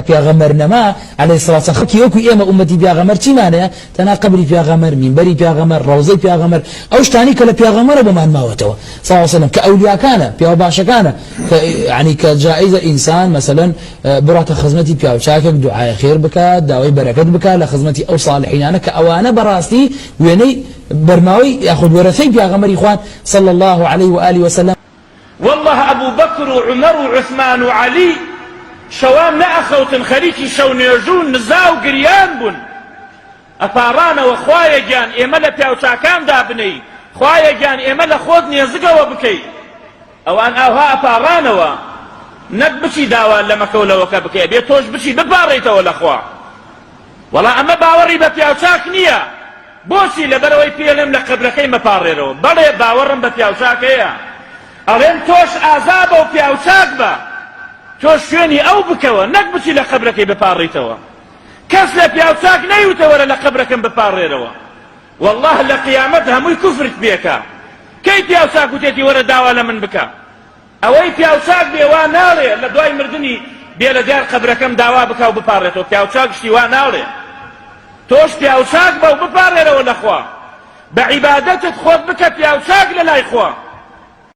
پیاغەمبەر نەما علیە الصلوة والسلام خەڵکی وەکو ئێمە ئومەتی پیاغەمبەر چیمان هەیە تەنها قەبری پیاغەمبەر مینبەری پیاغەمبەر ڕەوزەی پیاغەمبەر ئەو شتانی کە لە پیاغەمبەرە بۆمان ماوەتەوە صلی الله علیه وسلم کە ئەولیاکانە پیاو باشەکانە کە یعنی کە جائزە ئینسان مەسەلەن بڕاتە خزمەتی پیاو چاکێک دوعای خێر بکات داوای بەرەکەت بکات لە خزمەتی ئەو صالحینانە کە ئەوانە بەڕاستی وێنەی بەرماوەی یاخود وەرەثەی پیاغەمبەری خوان صلی الله علیه و آله وسلم. واللە ئەبو بەکر و عومەر و عوسمان و عەلی شەوان نەئەخەوتن خەریکی شەو نوێژو نزا و گریان بوون ئەپاڕانەوە خوایە گیان ئێمە لە پیاوچاکان دابنێی خوایە گیان ئێمە لە خۆت نێزگەوە بکەی ئەوان ئاوها ئەپاڕانەوە نەک بچی داوا لەمەکە و لەوەکە بکەی ئەبێ تۆش بچی بپاڕێیتەوە لە خوا وەڵا ئەمە باوەڕی بە پیاوچاک نییە بۆچی؟ لەبەرئەوەی پێی ئەڵێم لە قەبرەکەی مەپاڕێرەوە. بەڵێ باوەڕم بە پیاوچاک هەیە. ئەڵێم تۆش ئازابە و پیاوچاک بە. تۆش شوێنی ئەو بکەوە نەک بچی لە قەبرەکەی بپاڕێیتەوە. کەس لە پیاوچاک نەیوتە وەرە لە قەبرەکەم بپاڕێرەوە. واللە لە قیامەت هەمووی کوفرت پێکا. کەی پیاوچاک وتێتی وەرە داوا لە من بکە؟ ئەوەی پیاوچاک بێ وا ناڵێ لە دوای مردنی بێ لە دیار قەبرەکەم داوا بکا و بپاڕێتەوە پیاوچاک شتی وا ناڵێ تۆش پیاوچاک بە و بپاڕێرەوە لە خوا بە عیبادەتت خۆت بکە پیاوچاک لە لای خوا.